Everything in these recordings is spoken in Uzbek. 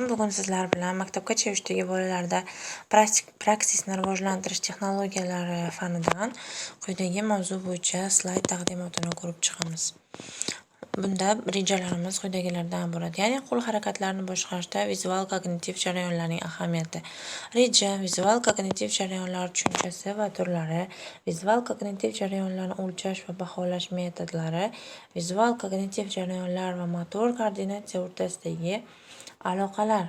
alaykum. Bugun sizlar bilan maktabgacha yoshdagi bolalarda praksisni rivojlantirish texnologiyalari fanidan quyidagi mavzu bo'yicha slayd taqdimotini ko'rib chiqamiz. Bunda rejalarimiz quyidagilardan iborat, ya'ni qo'l harakatlarini boshqarishda vizual kognitiv jarayonlarning ahamiyati. Reja: vizual kognitiv jarayonlar tushunchasi va turlari, vizual kognitiv jarayonlarni o'lchash va baholash metodlari, vizual kognitiv jarayonlar va motor koordinatsiya o'rtasidagi aloqalar.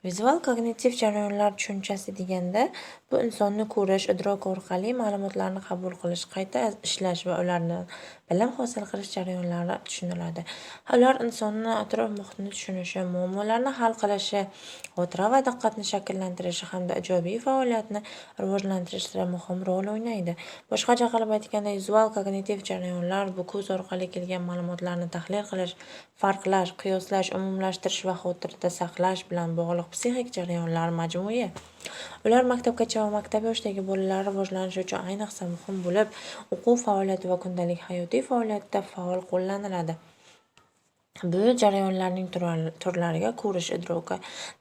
Vizual kognitiv jarayonlar tushunchasi deganda, bu insonni ko'rish, idrok orqali ma'lumotlarni qabul qilish, qayta ishlash va ulardan bilim hosil qilish jarayonlari tushuniladi. Ular insonni atrof muhitni tushunishi, muammolarni hal qilishi, xotira va diqqatni shakllantirishi hamda ijobiy faoliyatni rivojlantirishda muhim rol o'ynaydi. Boshqacha qilib aytganda, vizual kognitiv jarayonlar bu ko'z orqali kelgan ma'lumotlarni tahlil qilish, farqlash, qiyoslash, umumlashtirish va xotirada saqlash bilan bog'liq psixik jarayonlar majmui. Ular maktabgacha va maktab yoshidagi bolalar rivojlanishi uchun ayniqsa muhim bo'lib, o'quv faoliyati va kundalik hayotiy faoliyatda faol qo'llaniladi. Bu jarayonlarning turlariga ko'rish idroki,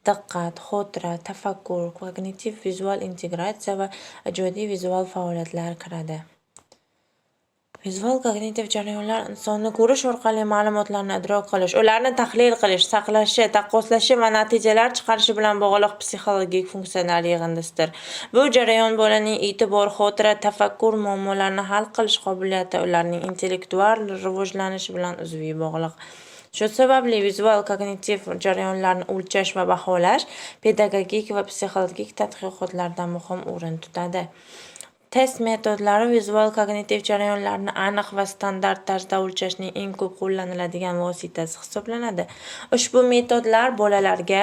diqqat, xotira, tafakkur, kognitiv vizual integratsiya va ijodiy vizual faoliyatlar kiradi. Vizual kognitiv jarayonlar insonni ko'rish orqali ma'lumotlarni idrok qilish, ularni tahlil qilish, saqlashi, taqqoslashi va natijalar chiqarishi bilan bog'liq psixologik funksional yig'indisidir. Bu jarayon bolaning e'tibor, xotira, tafakkur, muammolarni hal qilish qobiliyati, ularning intellektual rivojlanishi bilan uzviy bog'liq. Shu sababli vizual kognitiv jarayonlarni o'lchash va baholash pedagogik va psixologik tadqiqotlarda muhim o'rin tutadi. Test metodlari vizual kognitiv jarayonlarni aniq va standart tarzda o'lchashning eng ko'p qo'llaniladigan vositasi hisoblanadi. Ushbu metodlar bolalarga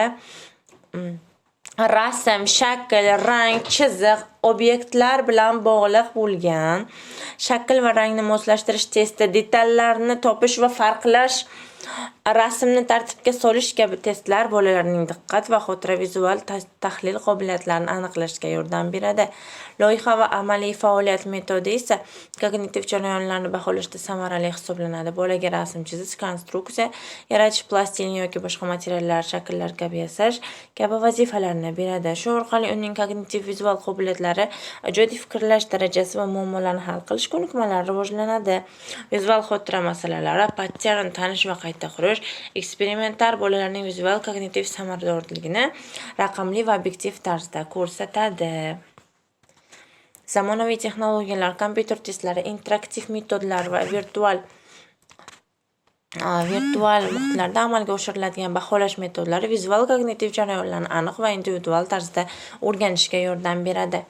rasm, shakl, rang, chiziq, obyektlar bilan bog'liq bo'lgan shakl va rangni moslashtirish testi, detallarni topish va farqlash, rasmni tartibga solish kabi testlar bolalarning diqqat va xotira, vizual tahlil qobiliyatlarini aniqlashga yordam beradi. Loyiha va amaliy faoliyat metodi esa kognitiv jarayonlarni baholashda samarali hisoblanadi. Bolaga rasm chizish, konstruksiya yaratish, plastilin yoki boshqa materiallar, shakllar kabi yasash kabi vazifalarni beradi. Shu orqali uning kognitiv vizual qobiliyatlari, ijodiy fikrlash darajasi va muammolarni hal qilish ko'nikmalari rivojlanadi. Vizual xotira masalalari, pattern tanish va qayta qurish, eksperimentlar bolalarning vizual kognitiv samaradorligini raqamli va obyektiv tarzda ko'rsatadi. Zamonaviy texnologiyalar, kompyuter testlari, interaktiv metodlar va virtual muhitlarda amalga oshiriladigan baholash metodlari vizual kognitiv jarayonlarni aniq va individual tarzda o'rganishga yordam beradi.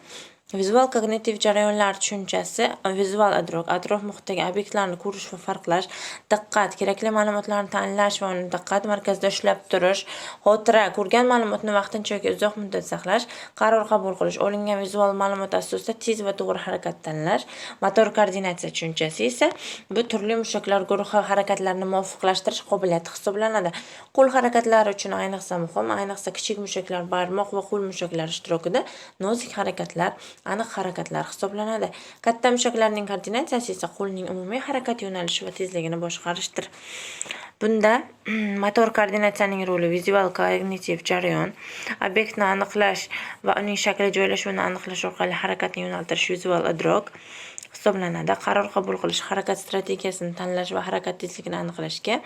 Vizual kognitiv jarayonlar tushunchasi: vizual idrok, atrof muhitdagi obyektlarni ko'rish va farqlash, diqqat, kerakli ma'lumotlarni tanlash va uni diqqat markazida ushlab turish, xotira, ko'rgan ma'lumotni vaqtincha yoki uzoq muddat saqlash, qaror qabul qilish, olingan vizual ma'lumot asosida tez va to'g'ri harakat tanlash, motor koordinatsiya tushunchasi esa bu turli mushaklar guruhi harakatlarini muvofiqlashtirish qobiliyati hisoblanadi. Qo'l harakatlari uchun ayniqsa muhim, ayniqsa kichik mushaklar, barmoq va qo'l mushaklari ishtirokida nozik harakatlar aniq harakatlar hisoblanadi. Katta mushaklarning koordinatsiyasi esa qo'lning umumiy harakat yo'nalishi va tezligini boshqarishdir. Bunda motor koordinatsiyaning roli vizual kognitiv jarayon, obyektni aniqlash va uning shakli, joylashuvini aniqlash orqali harakatni yo'naltirish vizual idrok hisoblanadi. Qaror qabul qilish, harakat strategiyasini tanlash va harakat tezligini aniqlashga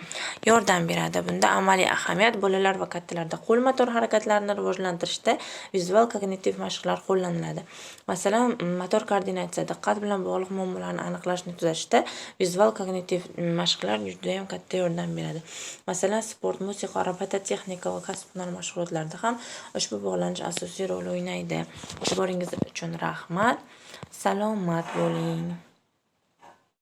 yordam beradi. Bunda amaliy ahamiyat: bolalar va kattalarda qo'l motor harakatlarini rivojlantirishda vizual kognitiv mashqlar qo'llaniladi. Masalan, motor koordinatsiya, diqqat bilan bog'liq muammolarni aniqlashni tuzatishda vizual kognitiv mashqlar judayam katta yordam beradi. Masalan, sport, musiqa, robototexnika va kasb-hunar mashg'ulotlarida ham ushbu bog'lanish asosiy rol o'ynaydi. E'tiboringiz uchun rahmat. Salomat bo'ling.